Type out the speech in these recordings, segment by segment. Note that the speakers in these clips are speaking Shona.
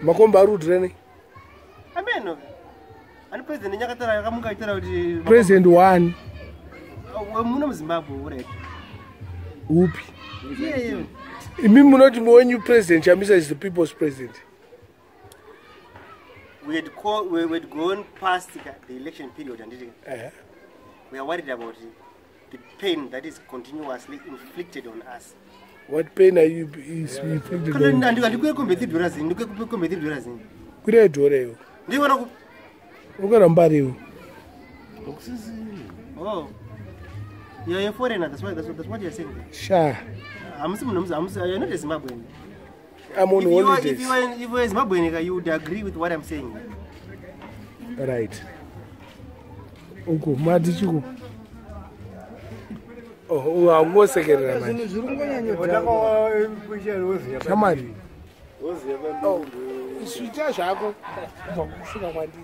Makombi ari kudhura nei? Ameno. Ani president nyakatara yakamuka itara kuti President one. Muno muZimbabwe, alright. Upi? Iyeyo. Imi munoti wenyu President Chamisa is the people's president. We had gone past the election period and we are worried about the pain that is continuously inflicted on us. What pain are you is inflicted on? Ndikuye kombe $3, ndikuye kombe $3. Kwira dhora iwe. Ndiona ku Ukara mbariwo. Oh. You're a foreigner, that's what you're saying. Sha. Hamusi munhu, hamusi, you're not a Zimbabwean. I'm on If you are, holidays. if you are Zimbabwean, you would agree with what I'm saying. Right. Uko mati chiko. Oh, haungosekerera manje. Zvinhu zviri kungonyanyodhaka. Shamari. Oh, sviita zvako kubva kusvika kwandiri.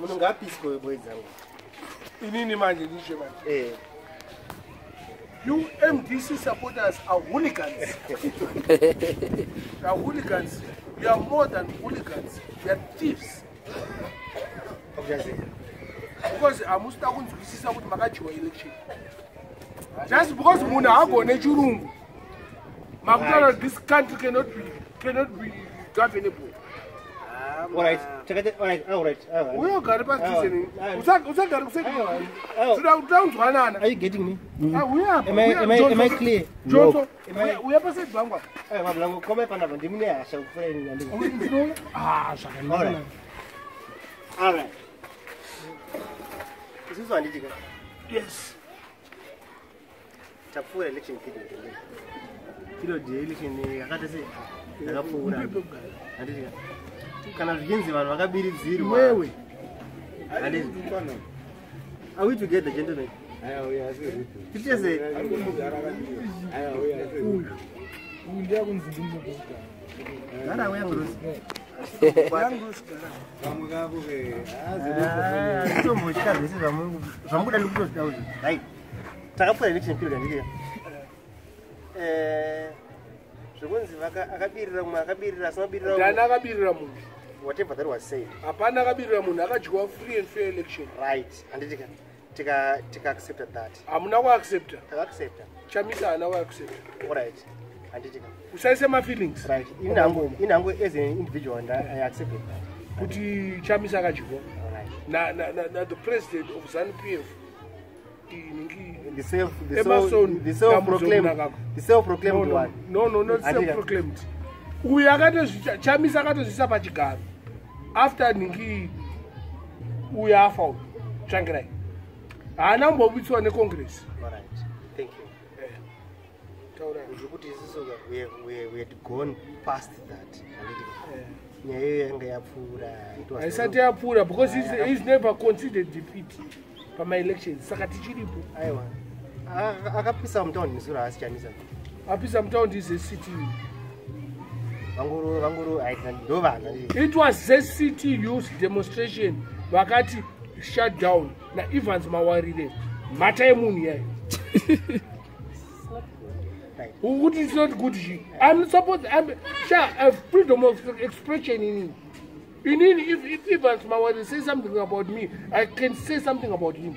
Munhu ngaapiswe, boy dzangu. Inini manje ndizve manje. Eh. You MDC supporters are hooligans. You are hooligans. You are more than hooligans. You are thieves. Obviously. Because hamusida kunzwisisa kuti makadyiwa election. Just because munhu haagone chirungu, makutaura this country cannot be governable. All right. Takati, all right, all right. All right. Uyogare pasitizeni. Usagare kuseni. Oh. Taunzwanana. Are you getting me? Uya. Am I clear? Johnson, uya paside vangu apa. Eh, mablango, kome panapa ndimune hasha kupfuura ini ndandiko. Ah, zvakanaka. All right. All right. Isusu handiti ka Yes. Tapfuura election period. Period yeelection yakati sei yakapfuura. Handiti ka kana zvichinzi vanhu vakabiridzirwa. Wewe. Handiti. Are we together, gentlemen? Titese. Uyu ndiyakunzi ndimugara. Gara uyangurusi. Tombotya zvese zvamukuda ndikutozvida uzvi. Right. Takapfuura election period, handiti? Zvekunzi akabirira mumwe, akabirira asina kubirira Ndani mumwe. akabirira munhu? Whatever that was said. Hapana akabirira munhu, akadyiwa free and fair election. Right. Handiti ka tika accepted that. Hamuna kuaccepta. Taka accepta. Chamisa haana kuaccepta. Alright. Handiti ka. Usaise mafeelings. Right. Ini hangu as an individual and I accepted that. Kuti Chamisa akadyiwa Alright. na the president of ZANU PF ningi The self the Emmerson self the self proclaimed Dambudzo. The self proclaimed No, one. no, not Handiti ka. self proclaimed. Uyu akatozvicha, Chamisa akatozvisa pachigaro after ningi uyu afa uyu Tsvangirai. Haana kumbobudiswa neCongress. Alright. Thank you. Taura. Ndiri kuti isusu we had gone past that. Handiti ka nyaya iyo yanga yapfuura. It was Haisati yapfuura because he's never considered defeat pamaelections, saka tichiripo. Aiwa, akapisa mutaundi misuro, haasi Chamisa. Apisa mutaundi ZCTU. Vanguru vanguru ndo vanhu, handiti? It was ZCT youth demonstration vakati shut down naEvans Mawarire, mhata yemunhu yayo. Ukuthi it's not good chi? I'm supposed, I'm sha, I have freedom of expression inini. Inini, if Evans Mawarire say something about me, I can say something about him.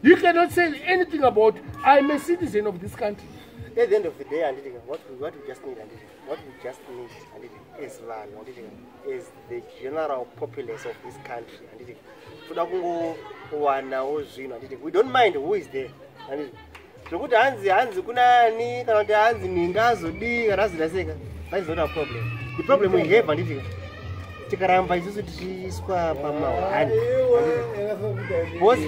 You cannot say anything about. I'm a citizen of this country. At the end of the day, handiti, what we just need, handiti, what we just need, handiti, as vanhu, handiti, as the general populace of this country, handiti, toda kungowanawo zvinhu, handiti. We don't mind who is there, handiti. Zvokuti hanzi kunani kana kuti hanzi ninga azodii kana azoda seka, that is not our problem. The problem we have, handiti, tikaramba isusu tichiiswa pamahwani. Boss,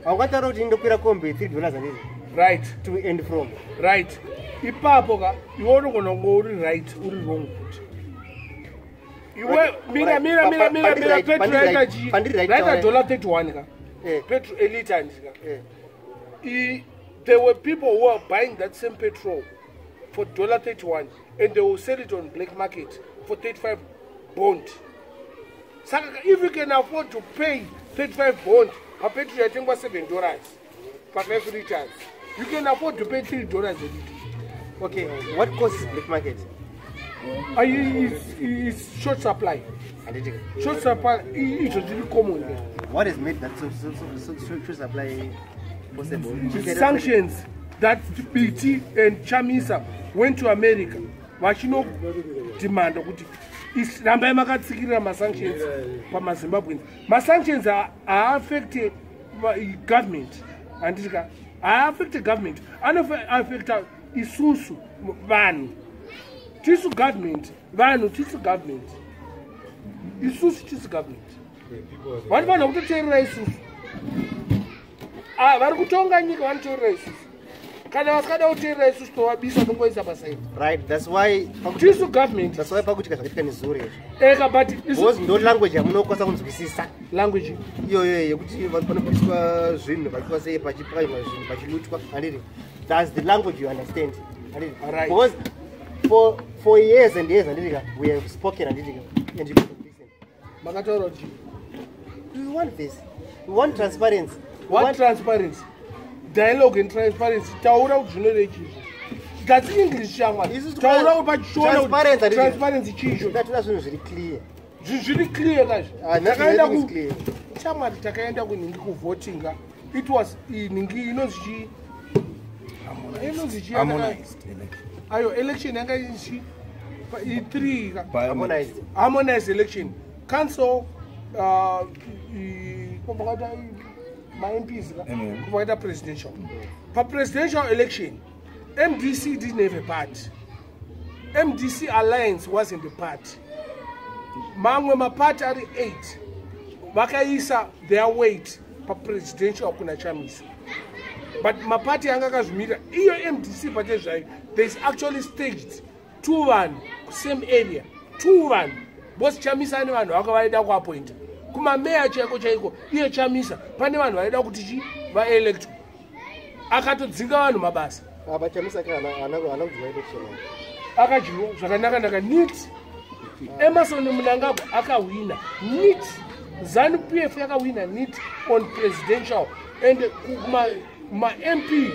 haungataura kuti ndokwira kombi $3, handiti? Right. To and from. Right, ipapo ka iwe unogona kunge uri right, uri wrong futi iwe. Mira, mira, mira, mira, mira. Petrol yaita chii? Pandiri right, Raita taura. $31 ka. Petrol elite, handiti ka? There were people who are buying that same petrol for $31 and they will sell it on black market for 35 bond. Saka if you can afford to pay 35 bond papetrol yatengwa $7 pa 5 liters, you can afford to pay $3 a liter. Okay, what causes black market? It's short supply. Short supply izvo zviri common. What has made that short supply possible? Sanctions that Biti and Chamisa went to America vachinodemanda kuti rambai makatsikirira masanctions pamaZimbabweans. Masanctions haaffecte government, handitika, haaffecte government, anoaffecta isusu vanhu. Tisu government, vanhu tisu government, isusu tisu government. Vanofanira kutoteerera isusu. Vari kutonga nyika vanoteerera isusu. Kana vasikada kuteerera isusu tovabisa, tongoisa pasaidi. Right, that's why tisu government. That's why pakuitika zvakaitika nezuro izvo. Eka, but because ndo language yamunokwanisa kunzwisisa. Language iyoyo yekuti panopiswa zvinhu, pachiitwa sei, pachipwanywa zvinhu, pachilutwa, handiti? That's the language you understand, handiti? Right. Because for years and years, handiti, we have spoken, handiti, and you people listen. Makataura kuti We want this, we want transparency. We What want transparency? Dialogue and transparency. Taura kuti zvinorei chizvo. That's English, shamwari. Isusu Taura kuti pachiShona kuti transparency, handiti? Transparency chiizvo. Toda zvinhu zviri clear. Zvinhu zviri clear kazvi. Ah, nothing- Takaenda nothing is clear. Shamwari, takaenda kunhingi kuvotinga. It was ningi inonzi chi, inonzi chi Harmonized election. Ayo election yanga ichi i3 ka. Harmonized. Harmonized election, council, kwakaita ma-MPs ka, kwakaita presidential. Papresidential election, MDC didn't have a party. MDC Alliance wasn't a party. Mamwe mapati ari 8 vakaisa their weight papresidential kuna Chamisa, but mapati anga akazvimira. Iyo MDC pate zvayo, there is actually staged two vanhu kusame area, two vanhu, because Chamisa ane vanhu vaka vaida kuapointa kumameya chaiko chaiko. Iye Chamisa pane vanhu vaida kuti chi vaelectwa, akatodzinga vanhu mabasa. Apa Chamisa kana ana kudyiwa election. Akadyiwa zvakanaka-naka neat. Emmerson Mnangagwa akahwina neat. ZANU PF yakahwina neat on presidential, and maMP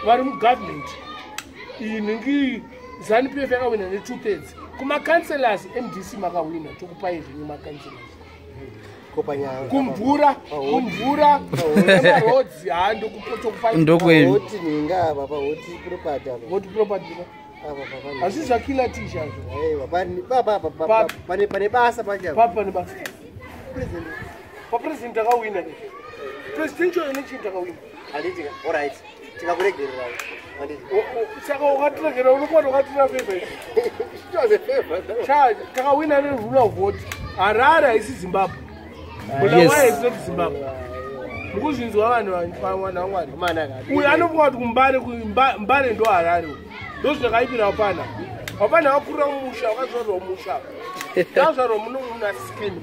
vari mugovernment iyi nhingi ZANU PF yakahwina ne2 thirds. Kumacouncillors, MDC makahwina, tokupai zvenyu macouncillors. Kopanya. Kumvura, kumvura emarodzi, ha, ndokutokupai. Ndokwenyu. Hoti ninga apa, pahoti property apa. Voti property Apa pa. Hazvi zvakila tishazvo. Aiwa, pane pa pa pa Papi. pane basa pacho. Papi pane basa? President. Papresident takawina, presidential election takawina. Handiti? All right. Tikakuregerera. Handiti? Saka ukatiregera unokwana ukatira favor. It was a favor. Cha, takawina nerural vote. Harare haisi Zimbabwe. Bulawayo is not Zimbabwe. Mukuzvinzwa vanhu, vanhu vaMwari? Mana. Uyu anofunga kuti kuMbare, Mbare ndo Harare. Ndo zvakaipira. Hapana, hapana. Wakurira mumusha, wakazvarwa mumusha, takazvarwa muno muna scan.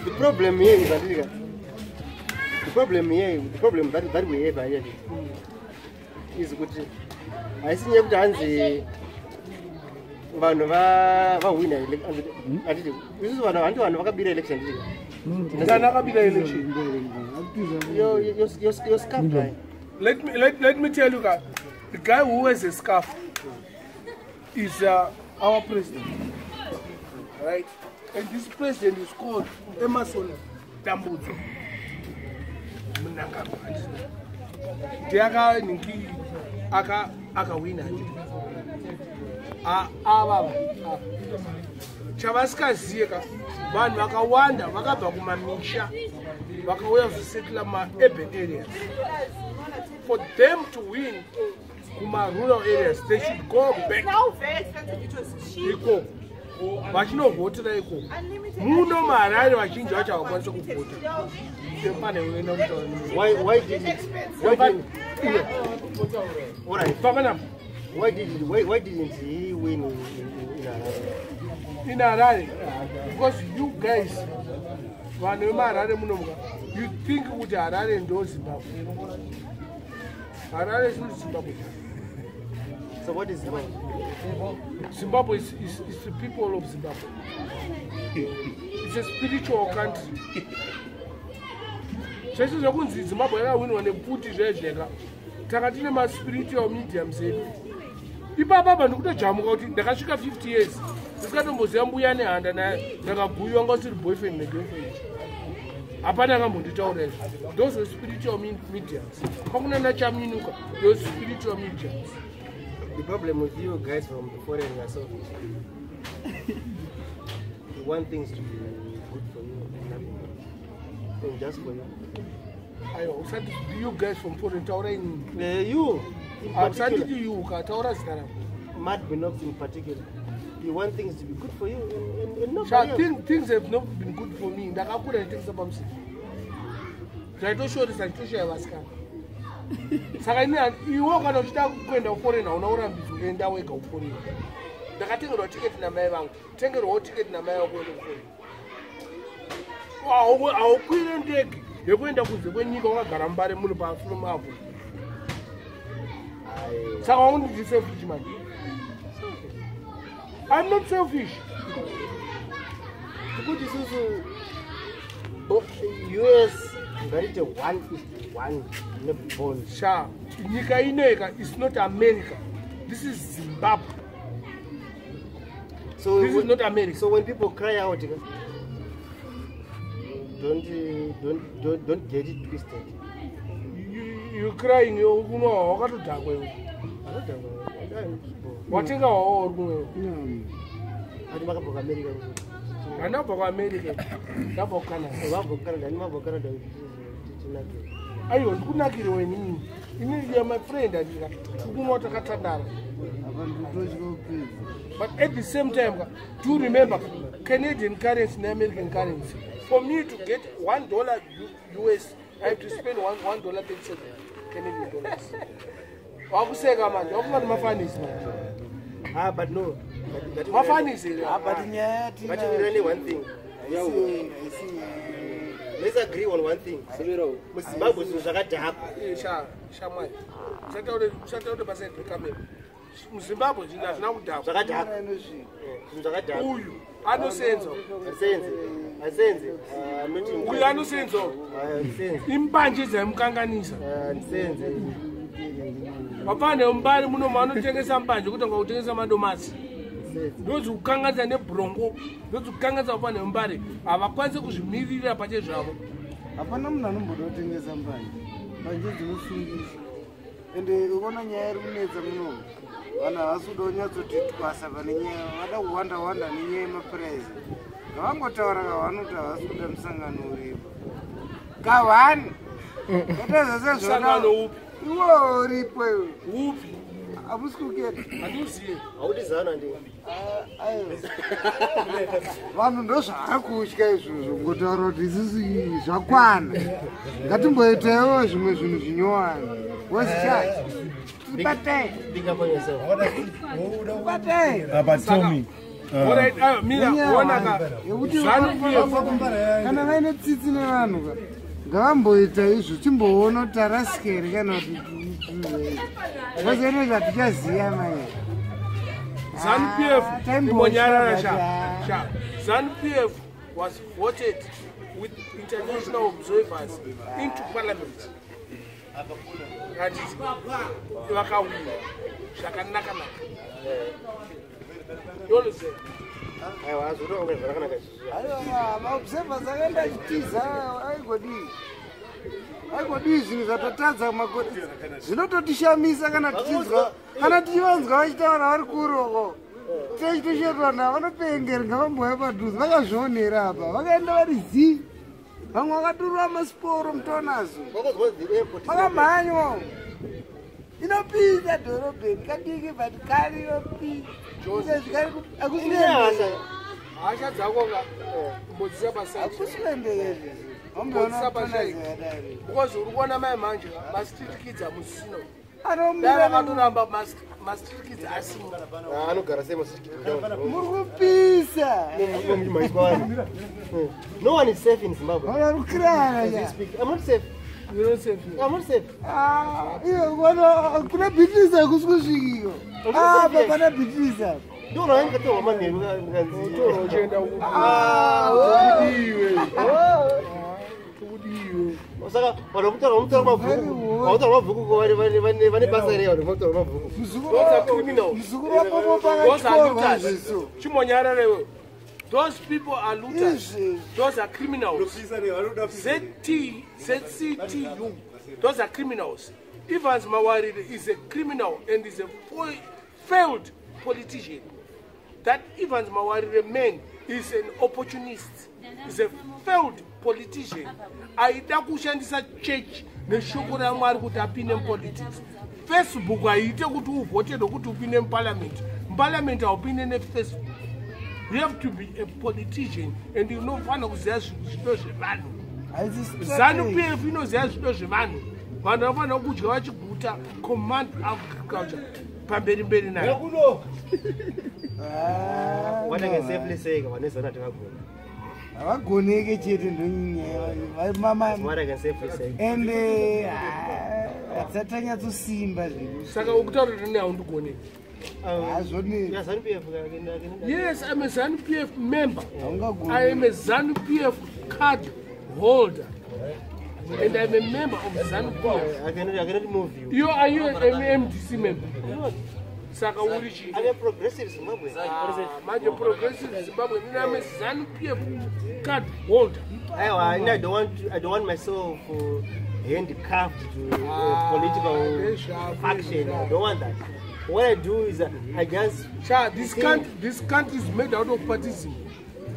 The problem here is, handiti, the problem here, the problem that we have here is kuti haisi nyaya yekuti hanzi vanhu vahwina, handiti? Isusu vanhu, handi vanhu vakabira election, handiti? Ndani akabira election? Your scarf guy. Let me tell you guys, the guy who wears a scarf is our president, right? And this president is called Emmerson Dambudzo Mnangagwa. Ndiakaningi akawina, avava chavasikaziye ka, vanhu vakawanda vakabva kumamisha vakauya kuzosetla maurban areas. For them to win kuma-rural areas, they should go back Now very expensive. It was cheap. ikoko vachinovhotera ikoko. Unlimited. Muno maHarare vazhinji vacho havakwanisi kuvhota. Pane uenda kutaura. Why did why didn't all right Papanapa. Why didn't he win in Harare? In Harare, because you guys, vanhu vemaHarare munomuka, you think kuti Harare ndo Zimbabwe. Harare is not Zimbabwe. So what is Zimbabwe? Zimbabwe is the people of Zimbabwe. It's a spiritual country. Zvese zvekunzi Zimbabwe yakawinwa nepfuti zvezveka. Taka tine maspiritual mediums edu ipapa pa ndikutojamuka kuti ndakasvika 50 years ndisikatomboziva mbuya nehanda naye, ndakaguyiwa nga usiri boyfriend negirlfriend, hapana akambonditaura izvo. Those were spiritual mediums. Kwakuna nachaminuka, those spiritual mediums. The problem with you guys from the foreign, you are selfish. You want things to be good for you and nothing else. And just for you. Aiwa, usati you guys from foreign, taura inini. You, in particular, Usanditi you, ukataura zita rako. Mad Binox in particular, you want things to be good for you and nobody Sha, else. Things have not been good for me. Ndakakura nditengesa pamusika, zvaitoshoresa, ndichitoshaya vasikana. Saka ini iwe kana uchida kuenda kuforeign, hauna urambidzwa, enda wega kuforeign. Ndakatengerwa tiketi namai vangu, tengerwawo tiketi namai vangu uende kuforeign. Haukwire ndege yekuenda kunze kwenyika wakagara mubare muno pafrom avo. Saka waunditi selfish manje? I'm not selfish. Kuti isusu US ngaite 1 is to 1 nebond. Sha, nyika inoika is not America, this is Zimbabwe. So This is not America. So when people cry out, don't get it twisted. You crying, unwa wakatodhakwa iwe. Watenga wawo uri kumwewo. Ati makabva kuAmerica? Handabva kuAmerica, ndabva kuCanada. Vabva kuCanada, ani mabva kuCanada tinake. Aiwa, ndikunakiriwe inini. Inini, you are my friend, andika tiri kunwa takatandara. Apa ndikutotya kupedza. But at the same time, do remember Canadian currency neAmerican currency. For me to get $1 US, I have to spend $1.37 Canadian dollars. Wakuseka manje, wakungani mafanisi manje. Ah, but no. Mafanisi here? Ah, but nyaya Ngatiwirirane one thing. haisi. Let's agree on one thing. MuZimbabwe zvinhu zvakadhakwa. Eh, sha, shamwari, usataure paside pekamera. MuZimbabwe zvinhu hazvina kudhakwa. Zvakadhakwa. Inosvika. Zvinhu zvakadhakwa. Uyu anosenza. Hatisenze, hatisenze. Uyu anosenza. Hatisenze. Imbanje dzaimukanganisa. Hatisenze. Vapfane mubari muno maanotengesa mbanje kutanga kutengesa madomasi, ndodzikukanganisa nebhurongo, ndodzikukanganisa. Vapfane mubari havakwanisi kuzvimirira pache zvavo. Hapana munhu anomboda kutengesa mbanje. Mbanje dzinosungisa, ende ukaona nyaya iri kunetsa munomu, vanhu havasi kuda kunyatsoti twasa pane nyaya, vada kuwanda wanda nenyaya yemapuraizi. Ngavangotaura kavanoti havasi kuda musangano uripo kahwani kwete. Musangano upi? Iwo uripo iwe. Upi? Hamusi kuketa. Handiuziye. Haudi zano, handi? Aiwa, vanhu ndozvaakutya izvozvo, ngotaura kuti isusu zvakwana, ngatimboitaiwo zvimwe zvinhu zvinyowani. Wesichachi tibatei. Big up on yourself. Tibatei. Apa Tommy. Alright, ah, mira, ona ka yekuti ZANU PF. Kana vaine tsitsi nevanhu ka, ngavamboita izvo, timboona kuti tarasikere kana kuti vazoine zvatichaziya mai. ZANU PF Ah, taimboshanda imbonyarara sha. kuti, Sha. ZANU PF was voted with international observers into parliament. Handiti vakawina zvakanaka-naka? You understand? Aiwa, hazvikutonga zvakanaka izvozvo. Aiwa, maobservers akaenda achitiza, aigodii, aigodii? Zvinhu zvatatadza makore zvinototishamisa kana tichinzwa, kana tichivanzwa vachitaura vari kuroko, techitoshetwa navo vanopengera. Ngavambouya padhuze, vakazvionera apa, vakaenda vari zii, vamwe vakatorwa masiporo mutonazo. Wakanzwa the airport? Vakamhanywa, inopisa dhorobheni kadiki, but kari inopisa. Ine hasha. Hasha dzako ka, mbodzisa paside. Hakusi kuendeka izvizvi. Mbodzisa paside. Because uri kuona mai manje ka, mastreet kids hamusisina. Dai Anomira. vakatoramba mastreet kids asimo. Ah, anogara sei mastreet kid? Muri kupisa. No one is safe in Zimbabwe. Vari kukirana. As we speak, I'm not safe. You don't save me. I'm not safe. Iyo kona kuna Beatrice, hakusi kusvikiko apa pana Beatrice apa. Ndinoona ndikatorwa manheru ndikanzi Uchienda Ah, kudiwe, kudiwe. Saka vanhu vekutaura vanotaura mabhuku, vanotaura mabhuku ko vane basa rei vanhu vanotaura mabhuku? Those are criminals. Muzukuru wapopo Those are pakatyorwa looters. zvisu. Chimonyarara. Those people are looters. Izvi. Those are criminals. ZT, ZCTU. Those are criminals. Evans Mawarire is a criminal and is a failed politician. That Evans Mawarire man is an opportunist. Is a failed politician. Aida kushandisa church neshoko raMwari kuti apinde mupolitics. Facebook haiite kuti uvhote nokuti upinde muparliament. Muparliament haupinde neFacebook. You have to be a politician and unofanira kuziva zvido zvevanhu. Haisi ZANU strategy. PF inoziva zvido zvevanhu. Vanhu vanofanira kudya vachiguta, command agriculture pamberi mberi nayo. Ah, What I can safely say, vanhu veZANU hativagoni. Havagoneke chete ndonyaya. What I can safely say. Ende hatisati tanyatsosimba zvedu. Saka ukutaura kuti haundigoni. Hazvonei. Yeah, ZANU PF, Yes, I'm a ZANU PF member. I Haungagoni. am a ZANU PF card holder. And I'm a member of ZANU PF. I cannot move you. You are you an MDC member? Saka uri chii? I'm a progressive Zimbabwean. Ah, manje progressive Zimbabwe, nini I'm a ZANU PF card holder. Aiwa, I don't want myself handcuffed to political ndezvako faction. izvo. I don't want that. What I do is I just Sha, this country is made out of partism.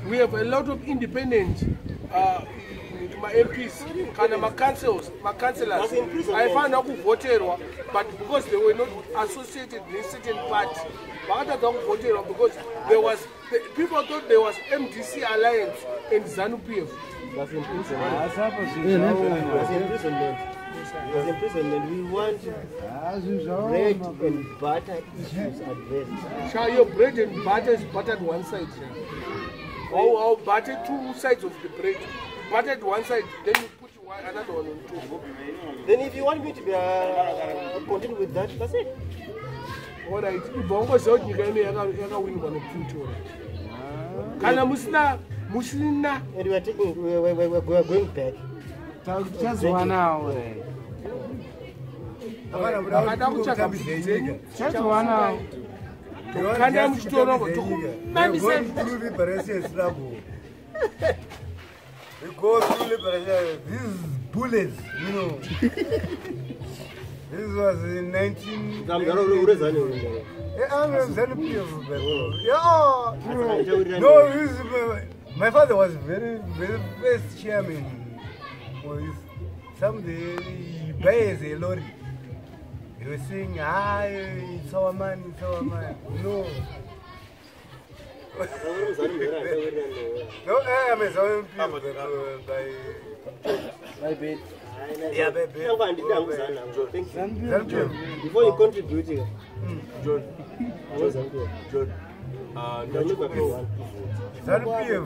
We have a lot of independent ma-MPs kana ma-councils, ma-councillors Was imprisonment. aifanira kuvhoterwa, but because they were not associated with certain party, vakatadza kuvhoterwa because people thought there was MDC Alliance and ZANU PF. Was imprisonment. Asi apa zvinhu zvaoma. Was imprisonment. Was imprisonment. We want Ah, zvinhu bread zvaoma. and butter issues addressed. Sha, your bread and butter is buttered one side. Sha. Or butter two sides of the bread. Buttered one side, then you put another one on top. Then if you want me to be continue with that, that's it. Alright, ibva wangoziva kuti nyika ino yakawinwa nepfuti, alright. Kana musina And we are taking, we are going back. Tichazowanawo. Vakada kutsvaga pfuti dzenyu, Tichazowanawo. kana muchitorongo tokumamisai. Through liberation struggle. We go through liberation. These bullets. This was in 19. Yeah, I'm a ZANU PF. Yeah. No, this, my father was very, very first chairman. For this. Someday he buys a lorry. He was saying, "Ah, it's our man, it's our man." No. No, I am a ZANU PF by Yeah, baby. Thank you. ZANU PF. Before you contribute, John, I was ZANU PF. John, Ndinokupa one. ZANU PF.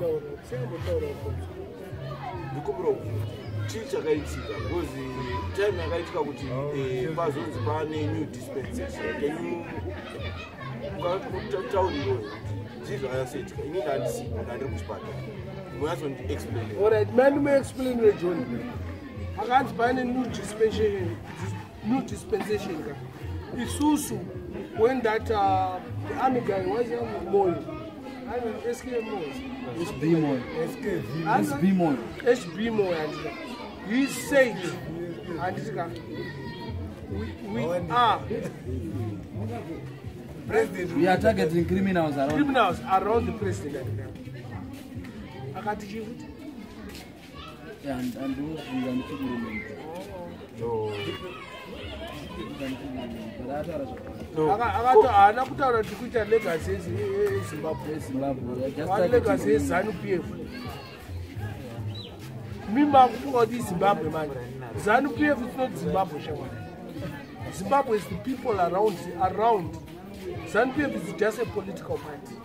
Ndikumbira kubvunza chii chakaitika, because time yakaitika kuti pazonzi pane new dispensation, can you tauriro zvii zvakanyatsoitika? Ini ndandisipo, ndandiri kuchipatara, munyatsondi-explain. Alright, man, may explain it, John. Akanzi pane new dispensation, new dispensation ka. Isusu, when that the army guy was Moyo, I mean SK Moyo, HB Moyo. SB HB Moyo. HB Moyo, handika. He said, handika, we are President. We are targeting criminals around. Criminals around the president, handika. Akati chii futi? And those who are ndichikurumidza. But Akati haana kutaura kuti kuita legacy yeZimbabwe. Zimbabwe, we are just One legacy targeting yeZANU PF. Mima kufunga kuti iZimbabwe manje. ZANU PF is not Zimbabwe, shamwari. Zimbabwe is the people around. ZANU PF is just a political party.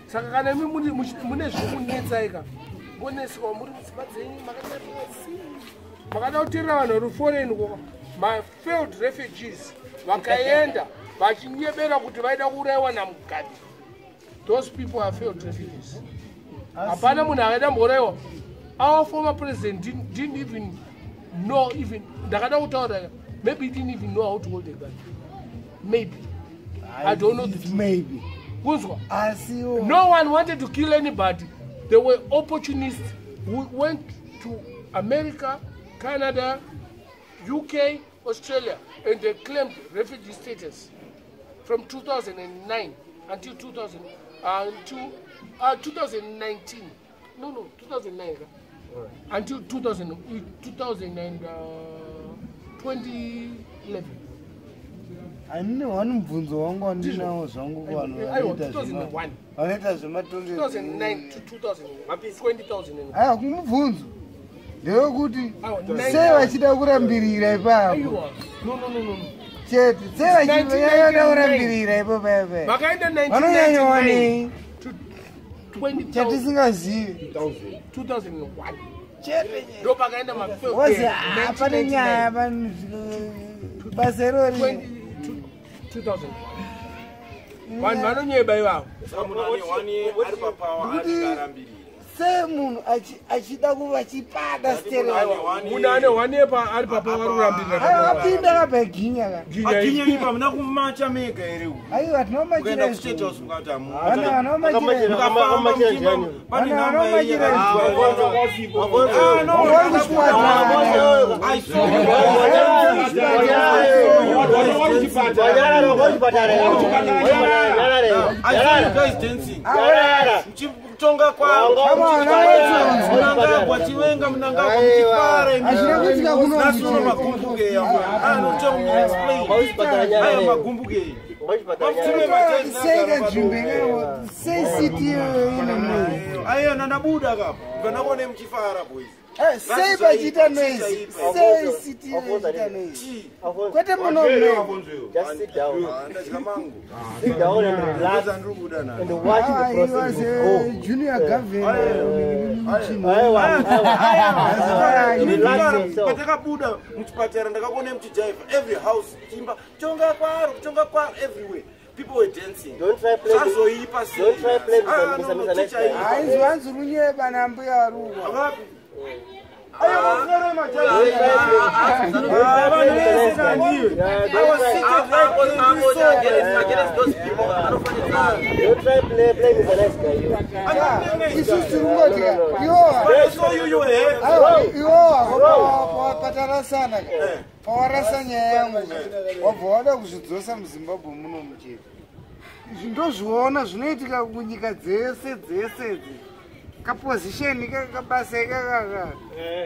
Saka kana imi mune zvekunetsai ka, ngoneswa muri mudzimba dzenyu makanyarasi, makada kuteerera vanhu vari foreign ko, mafailed refugees vakaenda vachinyebera kuti vaida kuurayiwa naMugabe. Those people are failed refugees. Hapana munhu akaida mbourayiwa. Our former president didn't even know even ndakada kutaura, maybe he didn't even know how to hold a gun. Maybe. I don't know the truth. Maybe. Kunzwa? Asiwo. No one wanted to kill anybody. There were opportunists who went to America, Canada, UK, Australia, and they claimed refugee status from 2009 until 2000, until 2019. No, 2009. Until 2000, 2011. Hanine one mubvunzo wangu wandinawo zvangu kuvanhu Aiwa, vanoita 2001. vanoita zvematongerwo. 2009 to 2001. Aiwa, kumubvunzo ndewekuti Aiwa, sei vachida kurambirira ipapo? Aiwa. No. Chete sei vachida kurambirira ipapo paipa? Vakaenda 1999 Vanonyanyawanei to 20,000 chatisingazivi? 2001. Chete. Ndo pakaenda Wazi pane nyaya basa irori. 2001. Vanhu vanonyeba ivavo. Saka munhu ane one year ari papower Kuti- arambirira. Sei munhu achida kuva chipada stereo? Munhu ane one year ari papower ari kurambirira. Aiwa, apinda kabhaginya ka. Aginya ipa muna kumacha mega here uku. Aiwa, Kuenda tinomachira kuState House mukati hamu. Vana vanomachira. Mukafamba muchimba pane Vana namba iyi. vanomachira. Ah, no. Vari kuchipatara. I saw you. I saw you guys dancing. Muchitonga kwavo. Mnangagwa Chiwenga, Mnangagwa muchifara imi. Hazvina kuitika kuno. Nasuno magumbuke ya. Ah, no, tell me, explain. Aya magumbuke. Sei kanzvimbo ikawo, sei city iyoyo ine noise? Aya nandabuda kapa. Ndanakuona muchifara boys. Sei pachiita noise? Sei city iyoyo ichiita noise? Kwete muno muno. Just sit down. Ndadya mango. Sit down and relax Ndiri kubuda nayo. and watch the He was process a go. junior governor. Aiwa, aiwa. Relax yourself. Patakabuda muchipatara ndakakuona muchijaivha every house chimba tonga kwaro, tonga kwaro, everywhere people were dancing. Don't try play. Zvazoipa sei? Don't try play with Ah, Mr. no, no, Mr. Nice teacher, Guy. ipa. Haizwi hanzi runyeba nambuya varuwa. Vapi? Ayo, mafero emajaivha. Ah, vanhu vese kandiwe. I was seated right there, you saw. Don't try play Mr. Nice Guy. You. Isusu tiri kungoti ka iwowa. But I saw you, you were happy. Aiwa, iwowa patarasana ka pawarasa nyaya yangu ka wabva wada kuzvidzosa muZimbabwe muno muchete. Izvi ndozviona zvinoitika kunyika dzese dzese idzi. Kapozisheni kabasa ikakaka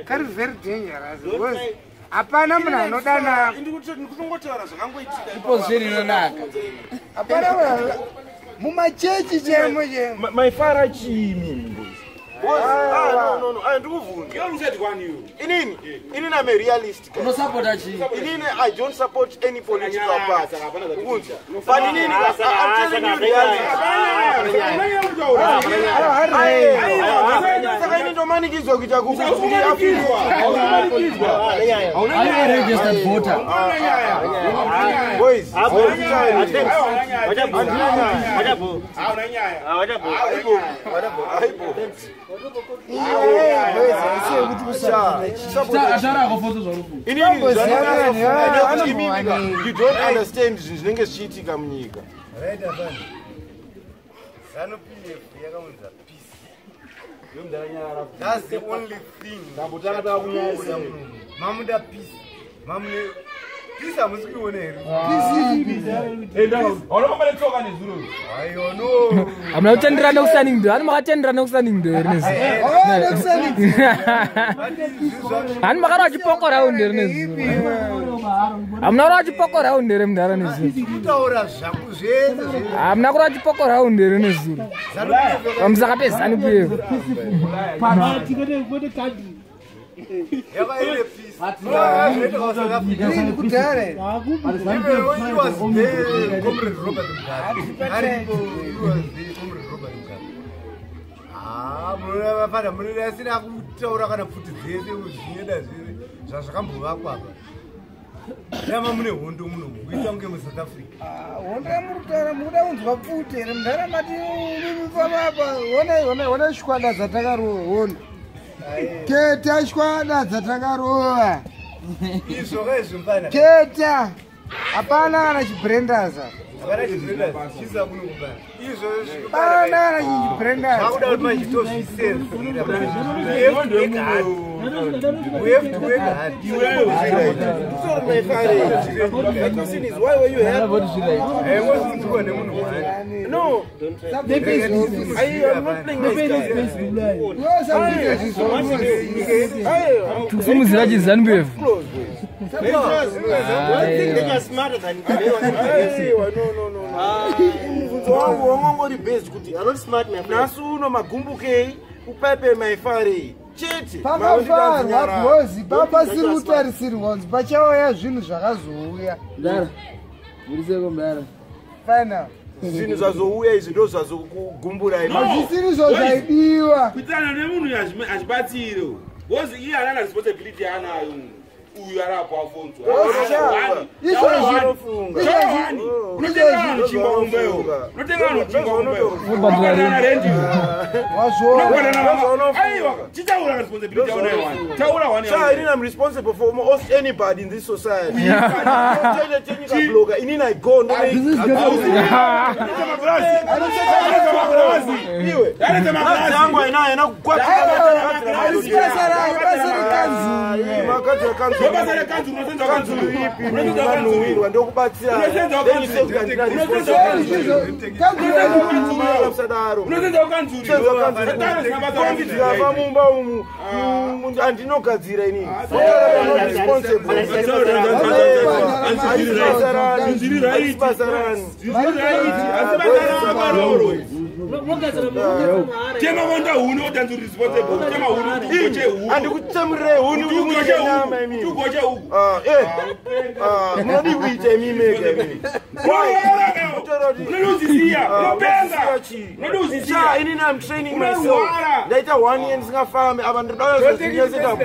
kari very dangerous because hapana munhu anodana. Ndikutongotaura zvakangoitika. Position inonaka. Hapana munhu mumachechi chemo chemo. Maifara chii mimi boys? Ah, no, no, no. Ah, ndikuvhunza. Inini, inini I'm a realist guy. Unosapota chii? Inini, I don't support any political party. Ukunzwa? But inini, I'm telling you reality. Aiwa, saka ini ndomanikidzwa kuita kukuti. Are you a registered voter? Boys, Iye boys, haisi yekuti kusapota. Atara akafoto zvarufu. Inini Vamboziva vanhu ivava zvandinofunga imimi ka, vanombowanei. you don't understand zvinhu zvinenge zvichiitika munyika. Right, apana. ZANU PF yakaunza peace. That's the only thing. Mamuda peace. Mamune peace hamusi kuiona here? Aiwa no. Hamuna kutenderana nekusaning ndo hani makatenderana nekusaning ndo here nezuro? Wakaona kusanikidza. Hani makarwa chipoko raundi here nezuro? Hamuna kurwa chipoko raundi here mudhara nezuro? Kutaura zvaku zvese zvese. Hamuna kurwa chipoko raundi here nezuro ZANU PF pamusaka peZANU PF? yakaine peace. Zvinoitika kuSouth Africa. Rini kudhara here? Even when he was there, Comrade Robert Mugabe. Aripo, he was there, Comrade Robert Mugabe. Ah, munoona vafana munoona asina kutaura kana pfuti dzese zvinoenda zvese zvazvakambovakwa apa. Dama mune hondo muno kuita kunge muSouth Africa. Hondo yamuri kutaura mukuda kunzwa pfuti here mudhara? Mati pamapa honai honai honai shwada dzatakarova hondo keta shwada dzatakarova. Izvo izvo mfana. Keta. Hapana kana chibrendaza. Hapana chibrendaza. Chisa kuno mfana. Izvo izvo. Hapana kana chibrendaza. Hakuda kuti machitozvisera. We have to work hard. Sorry, my father. My question is, why were you happy? No. I am not playing this guy. Tukusumuzira chiZANU-PF. I think they are smarter than No, no, no. Mubvunzo wangu wangongori based kuti You are not smart, my friend. nhasi uno magumbukei upaipe maifarei chete. Pakafarwa bhozi papasiri kutarisirwa kunzi pachauya zvinhu zvakazouya. Mdara. Muriseko mdara. Final. Zvinhu zvazouya izvi ndo zvazokugumburai. Hazvisiri zvo zvaidiwa. Kuitana nemunhu hazvibatsire because iye haana responsibility yaanayo uyu arapo Afonso. Unotenga vanhu chingwa kumbeyo, unotenga vanhu chingwa kumbeyo, unobhadhara rendi, aiwa chitaura responsibility yaunayo wani, taura wani. Sha, inini I'm responsible for almost anybody in this society. Chenyika bloga, inini I go iwe. Yangu aina kugwatira. Basa rekanzuru. Makadzi kanzuru. Basa rekanzuru unosenza kanzuru ipi? Unosenza ndokubatsira. Unosenza kanzuru. Kombi dzikafa mumba umu handinogadzira inini. Tema vonda huni otanzuri responsible. Tema huni ugoche huku. Handikutsemurire huni Ugoche nyama huku. imimi. Ugoche huku. Munodi kuita imi mega imimi. Unoduzisiya. Unopenga. Unoduzisiya. Inini I'm training myself. Unorwara. Ndaita one year ndisingafambi apa ndodazoita go.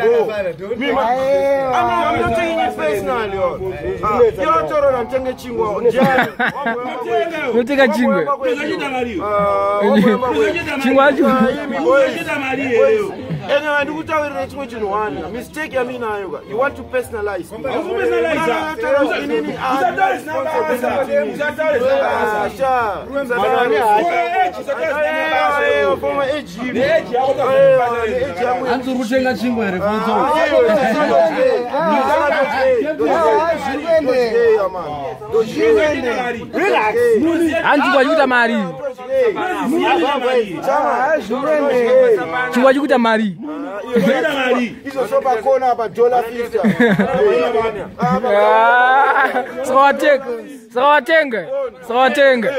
I'm not taking it personally. Iwatorora nditenge chingwa. Ndiani? Unotenga chingwa. Chingwa acho. Unochita mari iyeyo. Anyway, ndikutaurire chimwe chinhu one mistake yaminayo ka, you want to personalize. Usataure zina basa. Usataure zina basa. Neage yako tazokubasa. Hanzi uri kutenga chingwa here Fonso? Hanzi chingwa chikuita mari. Chingwa chikuita mari. Izvo pakona apa dollar 50. Saka watenga. Saka watenga. Saka watenga.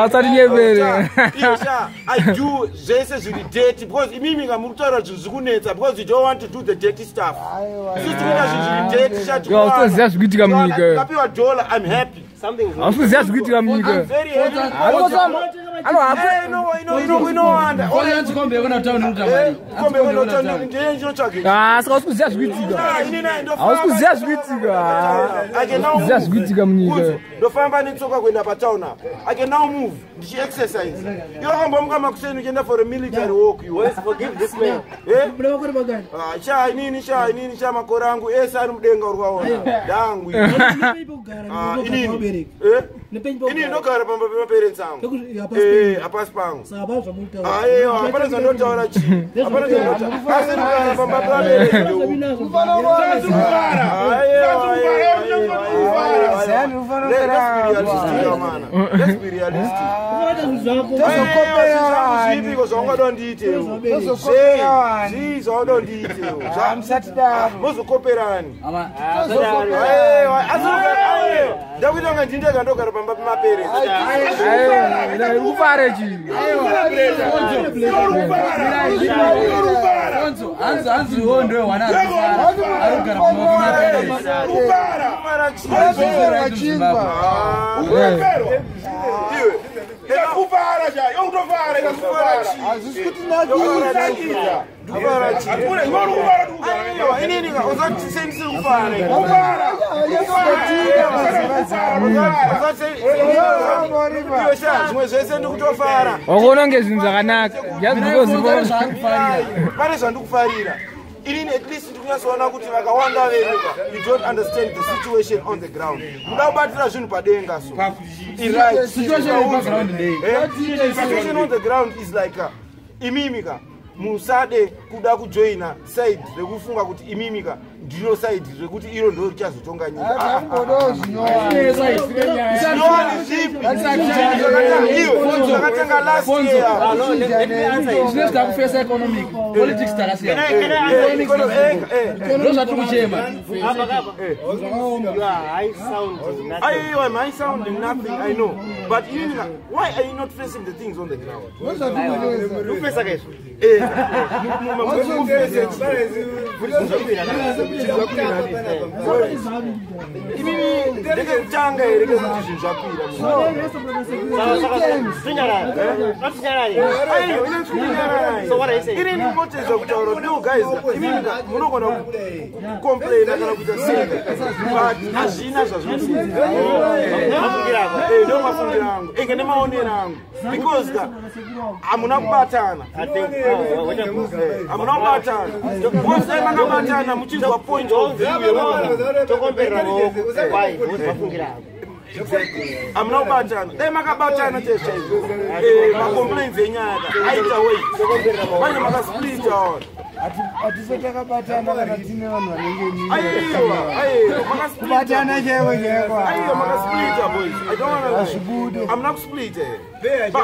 Usatinyepere. I do zvese zviri dirty because imimi nga muri kutaura zvinhu zviri kunetsa because you don't want to do the dirty stuff. Isusu tikuita zvinhu zviri dirty. Hautoziva zviri kuitika munyika. Kapiwa dollar, I'm happy. Hausi kuziva zviri kuitika munyika. I'm very happy. Inowanda. Hanzi kombi yekuenda kutauni inoita mari. Kombi yekuenda kutauni ndiye ndinotsvaga. Saka hausi kuziva zviri kuitika. Hausi kuziva zviri kuitika. Kuziva zviri kuitika munyika. Ndofamba netsoka kuenda patown apa. I can now move ndichiexercise. Iwe wakambomuka makuseni uchienda for a military walk you. Forgive this man. Eh? Sha inini sha inini sha makore angu ese ari mudenga uri kuaona. Ndangu. Inini. Eh? Inini ndogara pamba pemaparents angu. Eh, hapasi pangu. Aiwa, hapana zvandotaura chii. Hapana zvandotaura. Asi ndogara pamba pemaparents. Let's be realistic. Zvipiko zvaungada ndiitewo? Zvii zvauda ndiitewo? Mozokoperani. Ndakuita kunge ndindega ndogara pamba pemaperesi. Ufare chii? Hanzi iwo ndiwe wana arikugara pamba pemaperesi. Ikakufara cha, yokutofara ikakufara. Hazvisi kuti nakira. Inini usati sendisiri kufara. Kufara. Zvimwe zvese ndikutofara. Wakuona kunge zvinhu zvakanaka. Just because pane zvandikufarira. Inini at least ndikunyatsoona kuti vakawanda venyika, you don't understand the situation on the ground. Muda kubatira zvinhu padenga so. Right. Situation on the ground is like imimika musade kuda kujoina side rekufunga kuti imimika ndiro side rekuti iro ndo richazotonga nyika. Zvakatanga last year. Zvine zvakufesa economic politics takasiyana. Ndo zvatiri kuchema. You are high sounding nothing. I'm high sounding nothing, I know. But why are you not facing the things on the ground? Imimi ndekekutanga here kekuti zvinhu zvakwira. Ini ndinotedza kutaura kuti no guys, imimi munogona kucomplaina kana kuita sei, but hazvina zvazvinosiza. Ndo mafungira angu enge nemaonero angu, because hamuna kubatana. Hamuna kubatana because dai makabatana muchinzwa point of view. Hamuna kubatana, dai makabatana chaizvo chaizvo macomplaints enyaya aita wait manje makasplita on. Hatise takabatana kana tine vanhu vanenge aiwa kubatana chaivo chaiko. Aiwa makasplita boys, I don't wanna lie. Hamuna kusplita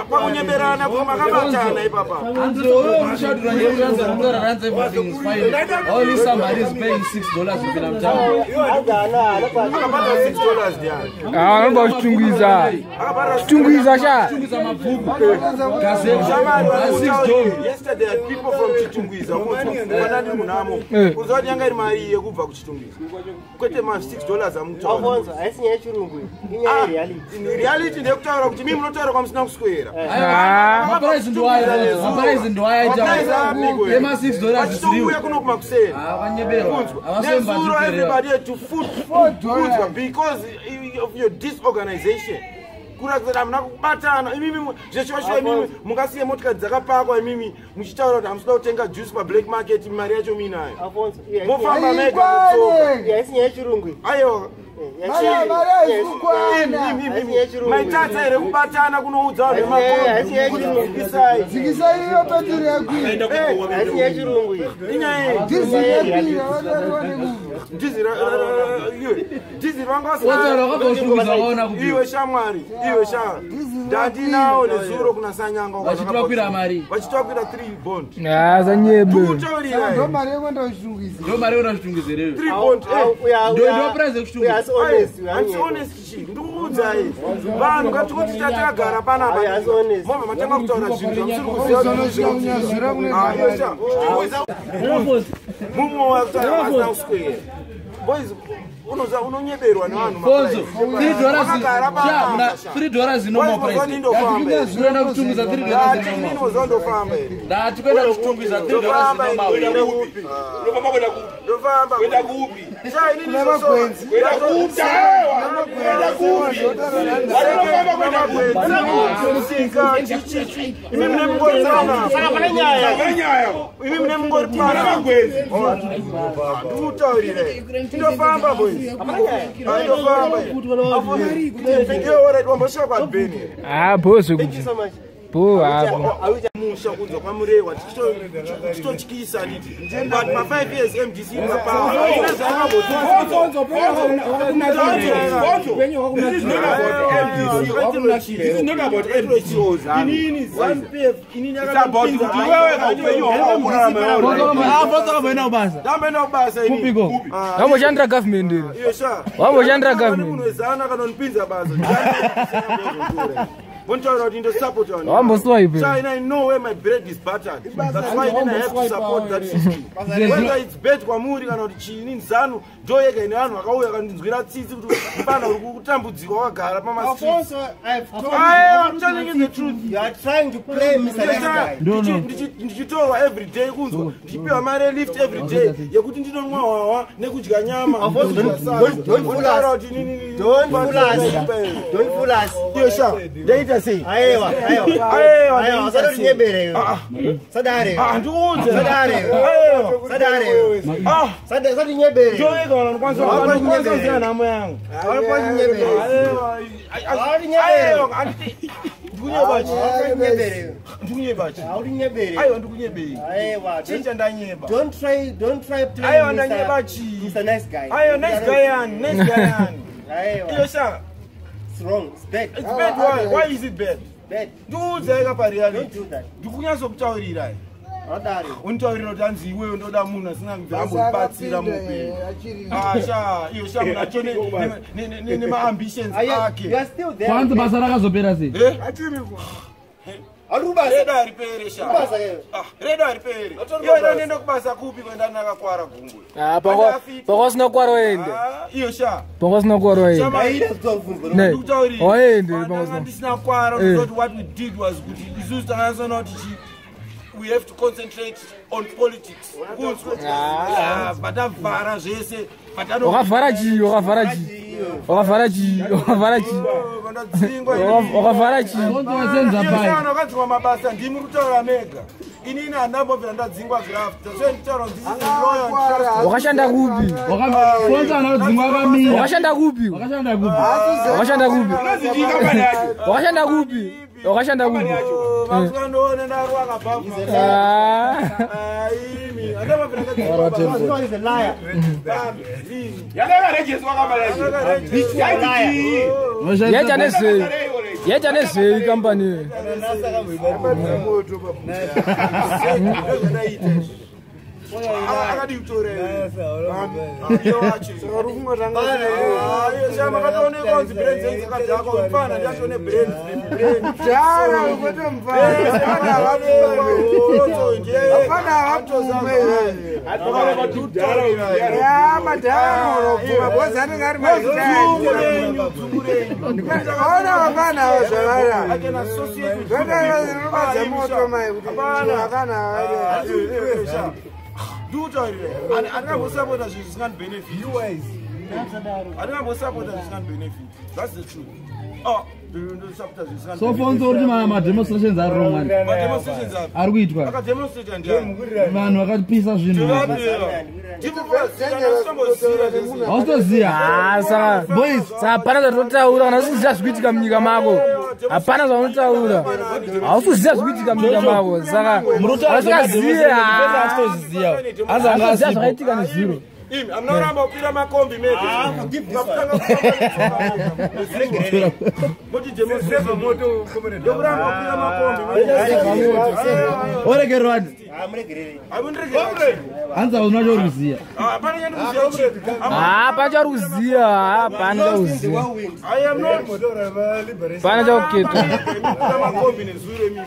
pakunyeberana kuti makabatana ipapa. Only somebody is paying $6 kupinda mutown. Akabhadhara $6 ndiani? Anoba kuchitungwiza. Chitungwiza sha. Chitungwiza mabhuku. Yesterday had people from Chitungwiza vanani munhamo kuziva kuti yanga iri mari yekubva kuChitungwiza kwete ma $6 amutaura. Haisi nyaya yechirungu, inyaya yereality. Reality ndeyekutaura kuti mimi munotaura kwamusina kuswera. Maprice ndo ndoaita ema $6 vachitouya kuno kumakuseni. Nezuro everybody had to foot kunzwa because of your disorganization. Kuratidza kuti hamuna kubatana imimi zveshuwashuwa imimi mungasiye motikari dzakapakwa imimi muchitaura kuti hamusida kutenga juice pablack market, mari yacho muinayo mofamba mega mutsoka. Haisi nyaya yechirungu. Aiwa maitadza here kubatana kunoudza vanhu vemakombi dzikisai iyo petiri yakwira. Haisi nyaya yechirungu. Inyaya dhiziri yakwira. Dhiziri vanga vasina. Iwe shamwari, iwe sha ndandinawo nezuro kuna Sanyanga vachitwakwira mari, vachitwakwira 3 bond. Zanyebe ndikutaurira ndo mari yekuenda kuchitungwiza. Ndo mari yekuenda kuchitungwiza here? 3 bond ndo price yekuchitungwiza. Handisi honest chi ndikukuudzai vanhu ngatikuti tatakagara panapa mobva matanga kutaura zvinhu zvamusiri kuziva. Mumwe wakutaura asina kuswera boys, unoza unonyeberwa nevanhu. Fonzo $3 inomo price. Ndofamba kuchitungwiza $3 inomo. Ndofamba here? Ndati kuenda kuchitungwiza $3 inomo. Unofamba kuenda kupi? Ndofamba kuenda kupi? Sha inini magwenzi. Kuenda kupi? Kuenda kupi? Unofamba kuenda kupi? Musika chichichi. Imi mune mungori pana. Saka pane nyaya. Pane nyaya. Imi mune mungori pana. Magwenzi. Ndikutaurire. Ndofamba boys. Ndofamba. Ndiyo alright wambosvika kwaBeni. Ah bo zvekuti. Bo hapo. Musha kunzwa kwaMurewa tichitotyisa handiti, but ma5 years MDC mapower. This is not about MDC. This is not about MDC. Inini It's about kuti wewe kaupenyu hwako kurarama Afonso kubasa. ndamboenda kubasa inini. Kupiko. Wamboshandira government here. Iyo sha Wamboshandira government. Munhu wezana kanonipinza basa. Vontaura kuti ndosapota vanhu. Wamboswipe. China, I know where my bread is buttered. That's why then I have to support that system. Whether it's bad kwamuri kana kuti chiini Zanu ndo yega ine vanhu vakauya vakandinzwira tsitsi kuti mufana uri kutambudzika wakagara pamastreets. Alfonso, I've told I am you. telling you the truth. You are trying to play Mr. Nice Guy. Ndichitorwa every day kunzwa ndichipiwa mari yelift every day yekuti ndinonwa hwawa nekudya nyama. Alfonso, don't fool Vontaura us. kuti inini- Don't fool us. Don't fool us. Iyo sha, ndaita sei? Aiwa, aiwa. Aiwa, Aiwa, ndaita usada sei? kunyebere iwe. Sadare. Ah, ndikuudze. Sadare. Aiwa. Sadare. Ah, Sadare, usati nyebere. ndoyega vanhu vanokwanisa Vanokwanisa vanokwanisa kunyebere. kuziva nhamo yangu. Vanokwanisa kunyebere. Aiwa, Hauri nyebere. aiwa, handiti- ndikunyeba chi? Hauri nyebere. Ndikunyeba chi? Hauri nyebere. Aiwa, ndikunyebei. Aiwa. Chii chandanyeba? Don't try, don't try playing Aiwa, Mr. ndanyeba chii? Mr. Nice Guy. Aiwa, nice guy yani, nice guy yani. Aiwa. Iyo sha, It's wrong. It's bad. it's bad why? Why is it bad? Bad. Ndikuudzai ka pareality. Don't do that. Ndikunyatsokuttaurirai. Haudari. Unitaurira kuti hanzi iwewe ndoda munhu asina kubvira ambondibatsira muupenyu. Asha, iyo sha munhu acho nemaambitions Are you, ake. you are still there. Kwanzi basa rakazopera sei? Eh? Hauri kubasa. Redo hariperi sha. Kubasa ke. Ah, redo hariperi. Iyo ida ndiende kubasa kupi kuenda ndakakwara gumbo. Ah, pakwa usina kwara waende. Ah, iyo sha. Pakwa usina kwara waende. Aida kutobvunzwa. Ne. Ndikutaurira. Waende pakwa Pandanga usina. ndisina kwara Eh. kuti what we did was kuti isusu takanyatsoona kuti chi we have to concentrate on politics. Kunzwa. Ah, patavhara zvese. Patano- Wakavhara chii? Wakavhara chii? Wakavhara chii? Wakavhara chii? Oh, vandadzingwa. Wakavhara chii? Alfonso wasenza pai. Iyo wakadzingwa mabasa ndimi kutaura mega. Inini handambobvira ndadzingwa graft. That's why nditaura kuti this is a loyal and trusted. Wakashanda kupi? Alfonso anodzingwa akamira. Wakashanda kupi? Wakashanda kupi? Wakashanda kupi? Wakashanda kupi? Wakashanda kupi? Vakandoona ndaruwa kabhavhu. Ah. Aimi, handambobvira ndadzingwa basa. This one is a liar. Yaita nezvei? Yaita nezvei kambani iyoyo? Akadi kutora makatoonekwa kunzi brain dzenyu dzakadhakwa mufana ndiachone brain Dhara kwete mufana. Vafana havapfume. Vafana havapfume. Ya madhara anobvuma because anenge ari maritaya. Ona vafana ava zvavara. Zvinobatsa moto mai kuti vafana ava. Ndikutaurira handingambosapota zvinhu zvisingani handingambosapota zvisingani benefit. That's the truth. Oh, ndosapota zvisingani. So Fonso uri kuti mademonstrations ari wrong ani? Mademonstrations api? Ari kuitwa. Akademonstrata ndiani? Vanhu vakapisa zvinhu. Hautoziya. Ah, saka Boys, saka hapana zvatotaura kana usikuziva zvikuitika munyika mako. Hapana zvaunotaura. Hausiziva zvikuitika munyika mako. Saka Murutaura hausingazive. achitoziziya. Hanzi anga Hausiziva asipo. zvakaitika nezviro. Imi amunoramba kukwira makombi megemotokuramba kukwira makombi. Oregerwani. Hanzi hauna chauri kuziya. Hapana chauri kuziya. Hapana chauri kuziya. Hapana chakuketwa. Makombi nezuro imi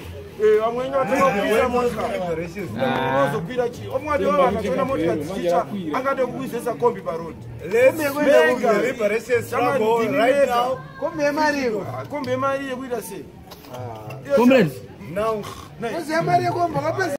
vamwe venyu vatomakwira motikari ozokwira chii omwati wavo akachiona motikari dzichicha angade kukuizesa kombi parodi. Kombi yemari iko. Kombi yemari yekuita sei? Comrades, Kozi yemari yekombi wakapedza.